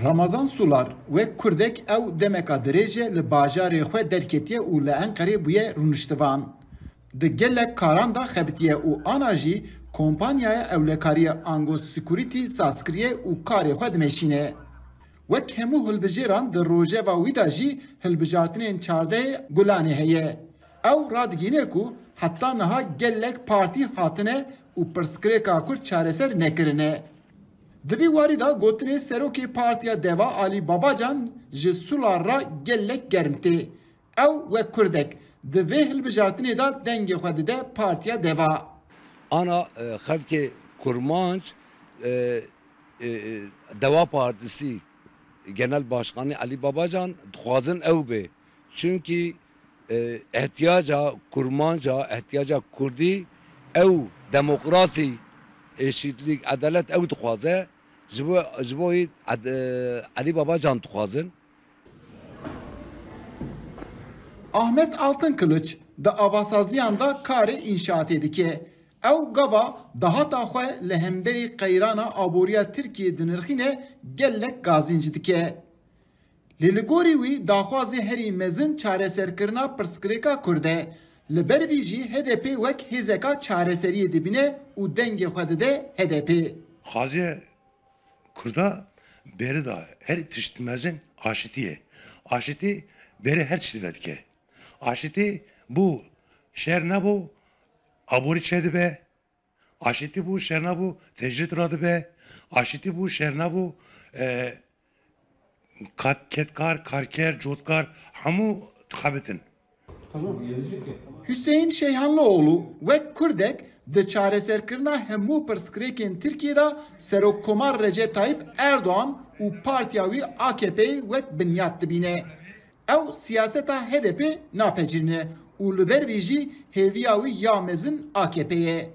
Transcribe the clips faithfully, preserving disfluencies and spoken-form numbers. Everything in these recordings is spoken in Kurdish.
Ramazan Sular wek Kurdek ew demeka dirêj e li bajarê xwe derketiye û li Enqerê bûye rûniştivan. Di gelek karan de xebitiye û ana jî kompanyaya ewlekariya Ango Security saz kiriye û karê xwe dimeşîne. Wek hemû hilbijêran di rojeva wî de jî hilbijartinên çardehê Gulanê heye. Ew radigihîne ku heta niha gelek partî hatine û pirsgirêka Kurd çareser nekirine. Di vî warî de gotinê serokê Partiya Deva Alî Babacan ji Sular re gelek germ tê. Ew wek Kurdek di vê hilbijartinê de dengê xwe dide Partiya Deva. Ana, e, xelkê Kurmanc, e, e, e, Deva Partisi Genel Başkanı Ali Babacan dixwazin ew bê. Çunkî, e, ihtiyaca Kurmanca, ihtiyaca Kurdî ew demokrasî, eşitlik, edalet ew dixwaze. Ji bo, ji bo wî ed-, e, Ali Babacan dixwazin. Ahmet Altınkılıç di avasaziyan de karê înşaatê dike. Ew gava dahata xwe li hemberî qeyrana aboriya Tirkiyê dinirxîne gelek gazînc dike. Lê li gorî wî daxwazê herî mezin çareserkirina pirsgirêka Kurd e. Li ber vî jî H D P wek hêzeka çareseriyê dibîne û dengê xwe dide H D P. Xaziye Kurda bêrî da her tişt mezin aşitî ye. Aşitî bêrî her tiştî vedike. Aşitî bû şer nebû, aborî çêdibe. Aşitî bû şer nebû, tecrîd radibe. Aşitî bû şer nebû, e, kat-, kedkar, karker, cotkar hemû dixebitin. Hüseyin Şeyhanlıoğlu wek Kurdek di çareserkirina hemû pirsgirêkên Tirkiyê de Serokkomar Recep Tayyip Erdoğan û partiya wî A K P'yê wek binyat dibîne. Ew siyaseta H D P napejirîne û li ber vî jî hêviya wî ya mezin A K P ye.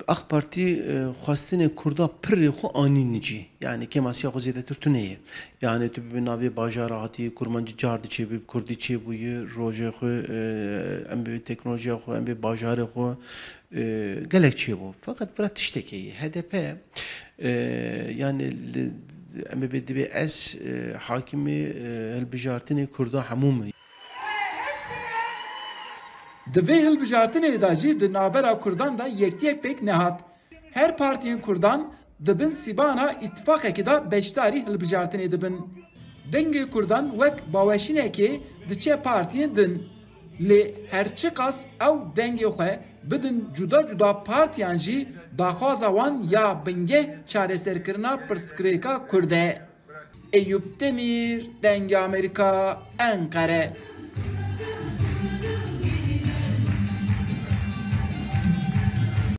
AK Partî, e, xwestinê Kurda pirê xwe anîn cî. Yani kêmasiya xwe zêdetir tune ye. Yani tu bibî navê bajara hatî, kurmancî car diçêbû, kurdî çêbûye, rojê xwe, e, em bê teknolojiya xwe, em bê bajarê xwe, e, gelek çêbû. Feqet vira tiştekê ye. H D P, e, yani li, em bê dibê ez, e, hakimê, e, hilbijartinê Kurda hemû me. Di vê hilbijartinê de jî di navbera Kurdan de yektiyek pêk nehat. Her partiyên Kurdan di bin sîbana îtifaqekê de beşdarî hilbijartinê dibin. Dengê Kurdan wek baweşînekê diçe partiyên din. Lê her çiqas ew dengê xwe bidin cuda cuda partiyan jî daxwaza wan ya bingeh çareserkirina pirsgirêka Kurd e. Eyüp Demir, Dengê Amerîka, Enqere.